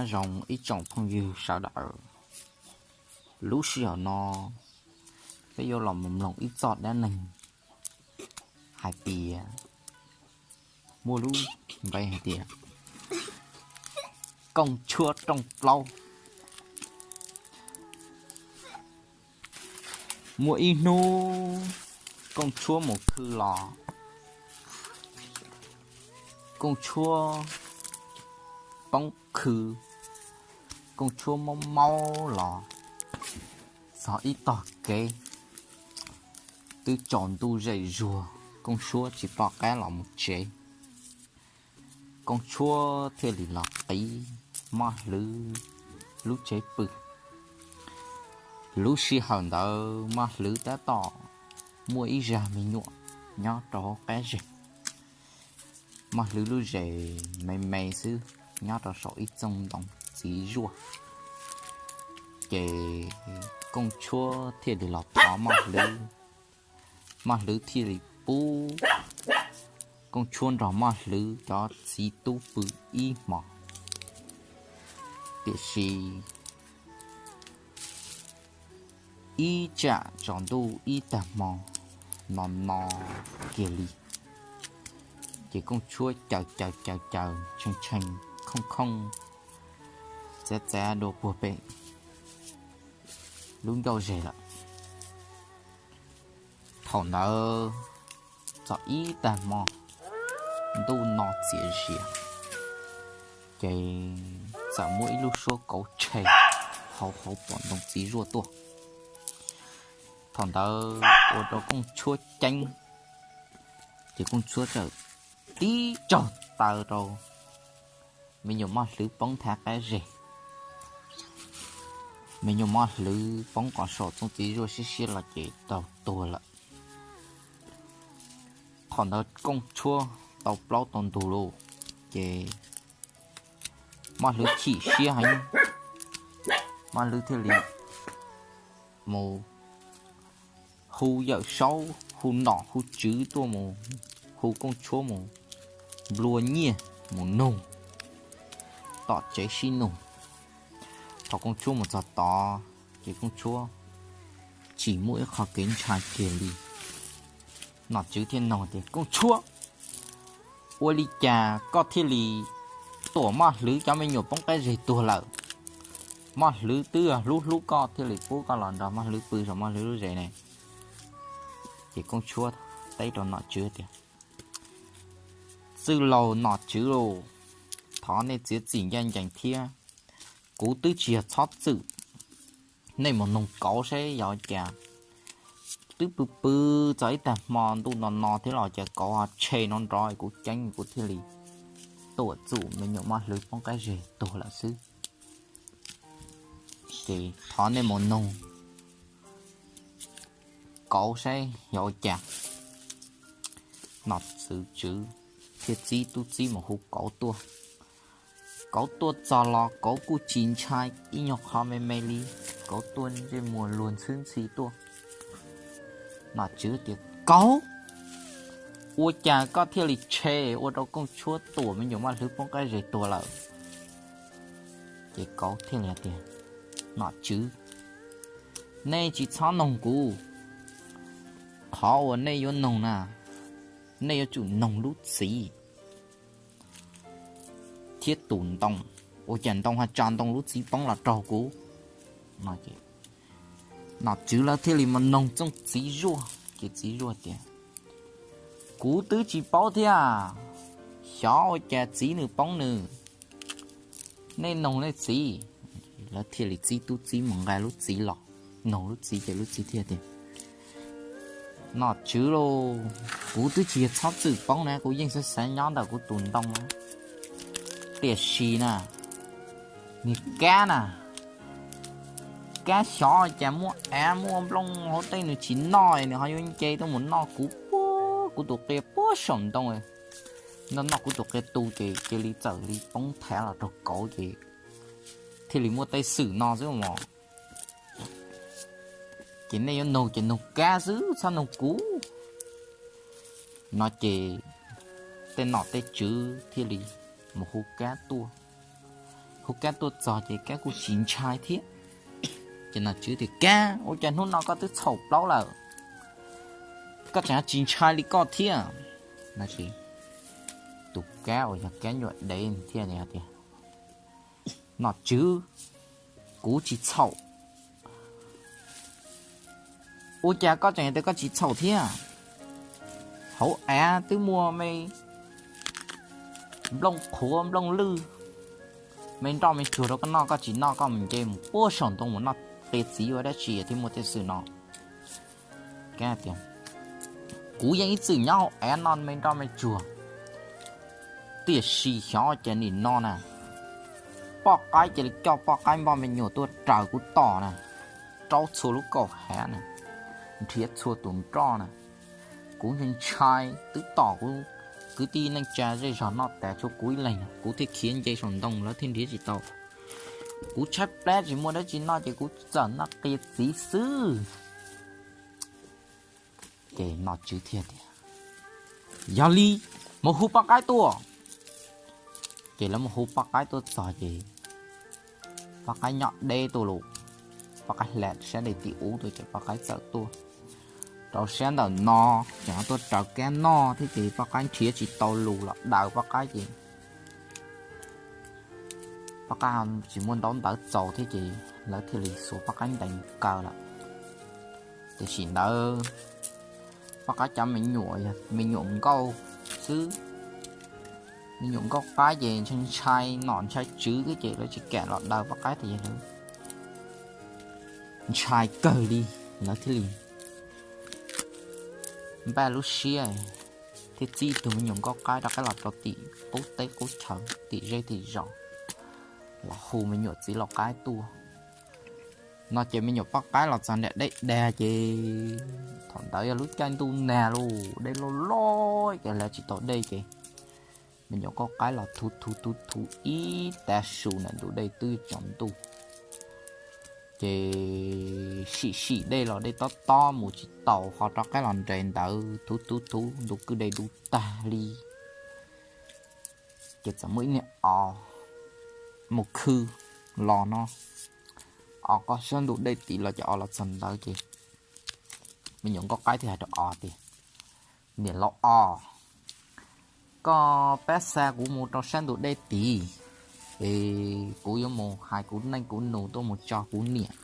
Nyob zoo ib tsoom phooj ywg sawv daws, lub sij hawm no peb yuav los mus mloog ib txoj dab neeg hais tias, muaj lub npe hais tias Kooj Tshuab Rooj Plaub. Muaj ib hnub Kooj Tshuab mus khw los, Kooj Tshuab poob khw, Kooj Tshuab mob mob los txog ib tog kev, twb tsaus ntuj zej zuag, Kooj Tshuab tsis pom qab los mus tsev. Kooj Tshuab thiaj li los qiv Maj Hlwv lub tsev pw. Lub sij hawm ntawd Maj Hlwv tab tom muaj ib zag me nyuam nyob rau hauv qab zes. Maj Hlwv lub zes me me xwb, nyob rau saum ib txooj ntoo txiv zuaj. Ces Kooj Tshuab thiaj li los thov Maj Hlwv, Maj Hlwv thiaj li pub Kooj Tshuab nrog Maj Hlwv cov txiv tub pw ib hmo. Tiam sis ib tsam tsaus ntuj ib tag hmo no no kiag li, ces Kooj Tshuab caws caws caws caws tshee tshee khooj khooj txav txav dua puag pem lub ncauj zes lawm. Thaum ntawd txog ib tag hmo, ntuj no txias zias, ces txawm muaj ib lub suab kauv tshe hauv hauv pom ntoo txiv zuaj tuaj. Thaum ntawd ua rau Kooj Tshuab ceeb, ces Kooj Tshuab txawm tib tsaug taw rau me nyuam Maj Hlwv poob nthav qab zes. Me nyuam Maj Hlwv poob qos saum txooj txiv zuaj siab siab los ces raug tuag lawm. Thaum ntawd Kooj Tshuab tau plaub tau ntug lauj, ces Maj Hlwv chim siab heev, Maj Hlwv thiaj li mus hu Yawm Saub, hu nom hu tswv tuaj mus, hu Kooj Tshuab mus nplua nyiaj mus nug tom tsev sib nug. Thaum Kooj Tshuab mus txog tod, ces Kooj Tshuab tsis muaj ib qho kev ntshai kiag li. Nom tswv thiaj nug tias, Kooj Tshuab, ua li cas koj thiaj li tuam Maj Hlwv cov me nyuam poob qab zes tuag lawm? Maj Hlwv twb hlub hlub koj thiaj li pub koj los nrog Maj Hlwv pw saum Maj Hlwv lub zes ne. Ces Kooj Tshuab teb rau nom tswv tias, Txwj laug nom tswv lauj, thov nej txiav txim ncaj ncees thiab. Kuv twb tsis yog txhob txwm, nej mus noog kauv seb yog cas. Twb pw pw txog ib tag hmo ntuj no no thiab los cas kauv ho tshe no nrov, kuv ceeb kuv thiaj li tuam txum me nyuam Maj Hlwv poob qab zes tuag lawm xwb. Ces thov nej mus noog kauv saib yog ua cas. Nom tswv thiaj txib tub txib mus hu kauv tuaj. Kauv tuaj txog los kauv kuj tsis ntshai ib nyuag qho me me li, kauv tuaj ntsej muag luag ntxhwb ntxhi tuaj. Nom tswv tias, Kauv, ua cas koj thiaj li tshe ua rau Kooj Tshuab tuam me nyuam Maj Hlwv poob qab zes tuag lawm? Ces kauv thiaj li tias, Nom tswv, nej tsis txhob noog kuv. Qhov uas nej yuav noog na, nej yuav tsum noog lub txiv thiab tus ntoo, ua cas ntoo ho tsa ntoo lub txiv poob los raug kuv. Nom tswv lawv thiaj li mus noog txooj txiv zuaj, ces txiv zuaj tias, Kuv twb tsis paub thiab, xyov ua cas txiv nws poob nws. Nej noog nej txiv. Lawv thiaj li txib tub txib mus nqa lub txiv los, noog lub txiv ces lub txiv thiaj tias, Nom tswv lauj, kuv twb tsis yog txhob txwm poob na, kuv yeej xav xav nyob ntawm kuv tus ntoo na. Tiam sis na, nws kab na, kab xyov cas muaj av muaj nplooj hauv tej nws tsis noj, nws ho yuav nce tuaj mus noj kuv puag kuv tus qia puag saum ntoo. Noj noj kuv tus qia tu ces cia li txawm li poob thav los raug kauv ces thiaj li muaj tej xwm no xwb mos. Ces nej yuav nug ces nug kab xwb, txhob nug kuv. No ces tej nom tej tswv thiaj li mus hu kab tuaj. hu Kab tuaj txog ces Kab kuj tsis ntshai thiab. Ces nom tswv tias, Kab, ua cas hnub no koj twb txhaum plaub lawm, koj tseem tsis ntshai li koj thiab? No ces tus Kab uas yog Kab nyuam dev thiaj tias, Nom tswv, kuv tsis txhaum. Ua cas koj tseem tias koj tsis txhaum thiab? Hauv av twb muaj me nplooj qhuav nplooj lwj, me nroj me tsuag rau koj noj, koj tsis noj, koj mus nce mus puag saum ntoo mus noj qia txiv ua dab tsi thiaj muaj tej xwm no? Kab tias, Kuv yeej ib txwm nyob hauv av noj me nroj me tsuag, tiam sis xyov cas nim no na, poj qaib cia li coj poj qaib npoj me nyuam tuaj raws kuv tom na, raub txhua lub kaum hav na, nrhiav txhua tus nroj na. Kuv ntshai ntshai twb tom kuv kwv tij neej tsa zej zog noj tas tshuav kuv ib leeg na, kuv thiaj khiav nce saum ntoo lawv thiaj nrhiav tsis tau. Kuv tshaib plab tsis muaj dab tsi noj ces kuv txawm noj qia txiv xwb. Ces nom tswv thiaj tias, Yog li, mus hu poj qaib tuaj. Ces lawv mus hu poj qaib tuaj txog ces poj qaib nyob deb tuaj lawm. Poj qaib hla sab dej tim ub tuaj ces poj qaib txawm tuaj rau sab ntawm no, tseem tuaj raws Kab noj thiab ces poj qaib nrhiav tsis tau lus los daws poj qaib ces poj qaib tsis muaj ntaub ntawv txaus thiab ces lawv thiaj li xuas poj qaib ntes mus kaw lawm. Tiam sis ntawd poj qaib cov me nyuam yog me nyuam nkauj xwb, me nyuam nkauj qaib ces ntshai ntshai nom ntshai tswv thiab ces lawv tsis kam los daws poj qaib tias yog lawv ntshai kawg li, lawv thiaj li npaj lub siab thiab txib tus me nyuam nkauj qaib rov qab los rau tim qub teb qub chaw tim zej tim zos los hu me nyuam txiv lau qaib tuaj. No ces me nyuam poj qaib los txog nram dej dag ces thaum ntawd yog lub caij ntuj nag lauj, dej loj loj ces hla tsis tau dej ces me nyuam nkauj qaib los thuv thuv thuv thuv ib tag su ntawm ntug dej twb tsaus ntuj. Ces sim sim dej los dej tob tob mus tsis taus ho rov qab los nres ntawd thuv thuv thuv ntu kwj dej dub tag li. Ces txawm muaj ib niag os mus khw los no, os qog sab ntug dej tid los ces os los txog ntawd ces me nyuam nkauj qaib thiaj hais rau os tias, Niam laus os, koj pab xa kuv mus rau sab ntug dej tid es kuv yuav mus hais kuv neej kuv nus tuaj mus tso kuv niam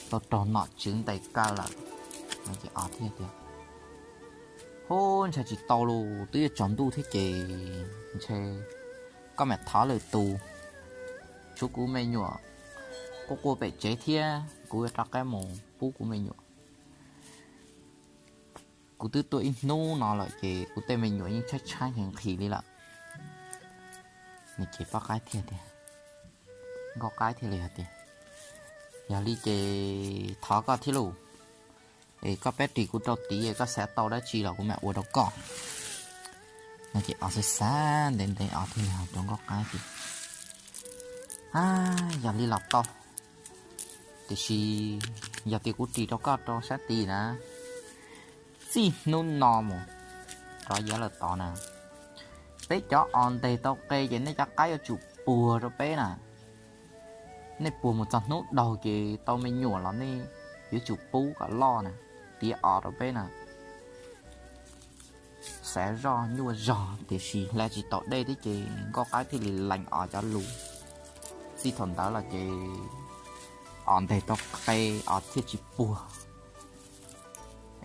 tau raug nom tswv ntes kaw lawm. Os thiaj tias, Hub, ntshai tsis tau los twb yuav tsaus ntuj thiab ces ntshe koj mam thov lwm tus, tshuav kuv me nyuam quaj quaj pem tsev thiab kuv yuav rov qab mus pub kuv me nyuam. Kuv twb tuaj ib hnub no lawm ces kuv tej me nyuam yeej tshaib tshaib nqhis nqhis li lawm. Ces poj qaib thiaj tias, nkauj qaib thiaj li hais tias, Yog li ces thov koj thiab lauj, es koj pab ris kuv rau tid, koj xav tau dab tsi los kuv mam ua rau koj. No ces os xav xav ntev ntev os thiaj li hais rau nkauj qaib tias, Yog li los tau, tiam sis yog tias kuv ris rau koj rau sab tid na, txij hnub no mus rov yav lawm tod na, peb cov os ntes tau qe ces nej cov qaib yuav tsum puag rau peb na. Nej puag mus txog hnub daug ces tau me nyuam los nej yuav tsum pub kom loj na, tiav os rau peb na. Xav zoj nyuaj zog tiam sis hla tsis tau dej thiab ces nkauj qaib thiaj li lees os cov lus. Txij thaum ntawd los ces os ntes tau qe, os thiaj tsis puag,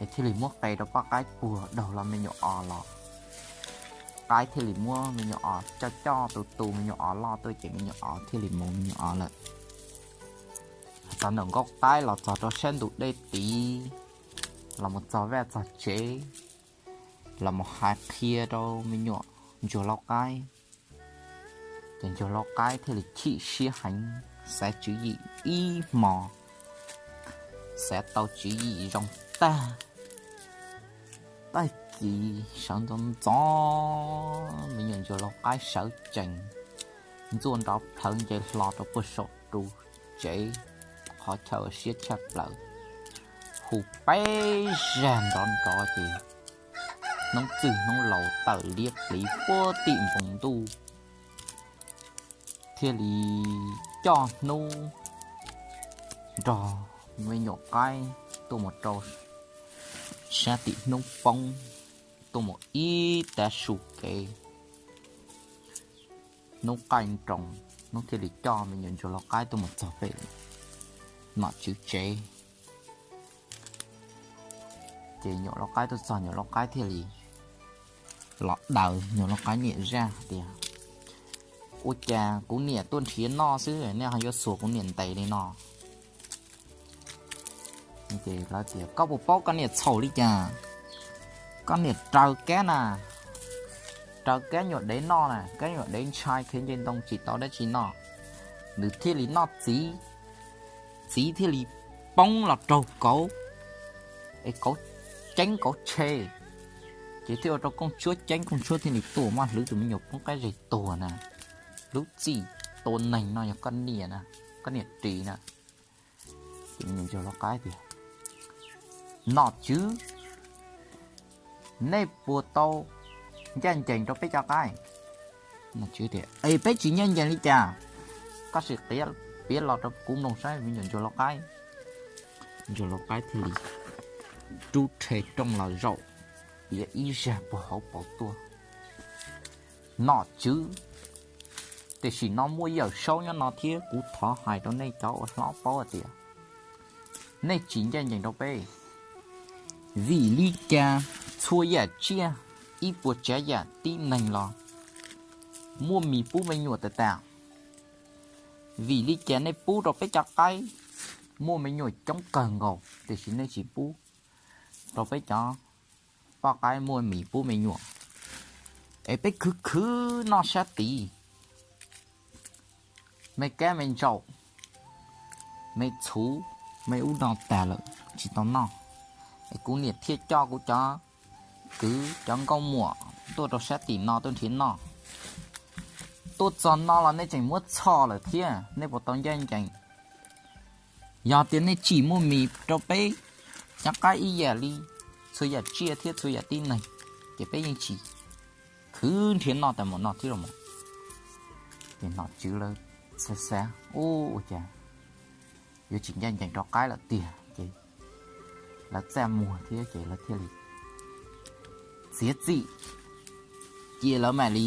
es thiaj li muab qe rau poj qaib puag daug los me nyuam os los. Qaib thiaj li muab me nyuam os coj coj tu tu me nyuam os loj tuaj ces me nyuam os thiaj li mus me nyuam os lawm. Txog ntawm nkauj qaib los txog rau sab ntug dej tid, los mus txog vaj txog tsev, los mus hais qhia rau me nyuam ntsuag lau qaib. Ces ntsuag lau qaib thiaj li chim siab heev, xav tswv yim ib hmo, xav tau tswv yim zoo tag. Tag kis sawv ntxov ntxov, me nyuam ntsuag lau qaib sawv tsees, ntxuaj nrov plhawv nce hlo rau puag saum ru tsev, qhov chaw uas siab tshaj plaws, hu peb zag nrov nrov ces hnub txwg hnub laus tawm liab pliv puag tim npoo ntuj. thiaj li coj hnub nrog me nyuam qaib tuaj mus rau sab tim hnub poob, tuaj mus ib tav su kev. Hnub qaij nroos, hnub thiaj li coj me nyuam ntsuag lau qaib tuaj mus txog pem nom tswv tsev. Ces nyuam lau qaib tuaj txog, nyuam lau qaib thiaj li los daws nyuam lau qaib niam zaj tias, Ua cas kuv niam tuaj nrhiav noj xwb nej ho yuav xuas kuv niam ntev li no? Ces lawv tias, Koj puas paub koj niam txhaum li cas? Koj niam raws kab na, raws kab nyuam dev noj na, kab nyuam dev ntshai khiav nce ntoo tsis tau dab tsi noj, nws thiaj li noj txiv, txiv thiaj li poob los raug kauv, es kauv ceeb kauv tshe, ces thiaj ua rau kooj tshuab ceeb, kooj tshuab thiaj li tuag, maj hlwv tus me nyuam poob qab zes tuag na. Lub txim tua neeg no yog koj niam na, koj niam ris na. Ces me nyuam ntsuag lau qaib tias, Nom tswv, nej puas tau ncaj ncees rau peb cov qaib? Nom tswv tias, Es peb tsis ncaj ncees li cas? Koj sim piav los rau kuv mloog saib, me nyuam ntsuag lau qaib. Ntsuag lau qaib thiaj li rub rhe rooj los zaum, piav ib zaj puag hauv paus tuaj, Nom tswv, tiam sis no muaj Yawm Saub nyob no thiab, kuv thov hais rau nej cov uas hlob paub hais tias nej tsis ncaj ncees rau peb. Vim li cas txhua yam tsiaj, ib puas tsav yam tib neeg los muaj mis pub me nyuam tas tas? Vim li cas nej pub rau peb cov qaib muaj me nyuam coob kawg nkaus, tiam sis nej tsis pub rau peb cov poj qaib muaj mis pub me nyuam? Es peb khwv khwv noj sab tid, me kab me ntsaum, me txhuv, me ub no tas lawm tsis tau noj. Es kuv niam thiaj coj kuv cov kwv cov nkauj muam tuaj rau sab tim no tuaj nrhiav noj. Tuaj txog no los nej tseem muab txhoj lawm thiab, nej puas tau ncaj ncees? Yog tias nej tsim muaj mis rau peb cov qaib ib yam li txhua yam tsiaj thiab txhua yam tib neeg, ces peb yeej tsis khwv nrhiav noj tas mus no thiab los mas. Ces nom tswv lawv xav xav, Ub, ua cas yuav tsis ncaj ncees rau qaib lawm tiag? Ces lawv txaj muag thiab ces lawv thiaj li txiav txim, ces lawv mam li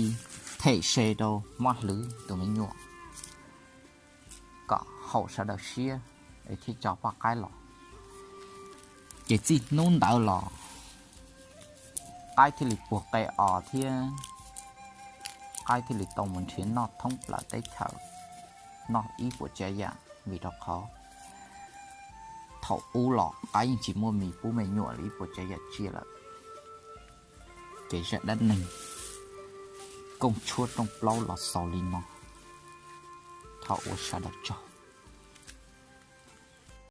them se rau maj hlwv tus me nyuam kom haum sawv daws siab es thiaj tso poj qaib los. Ces txij hnub ntawd los qaib thiaj li puag qe os thiab qaib thiaj li tau mus nrhiav noj thoob plaws teb chaws, noj ib puas tsav yam, vim rau qhov thaum ub los qaib yeej tsis muaj mis pub me nyuam li ib puas tsav yam tsiaj lawm. Ces zaj dab neeg Kooj Tshuab rooj plaub los xaus li no, thov ua sawv daws tsaug.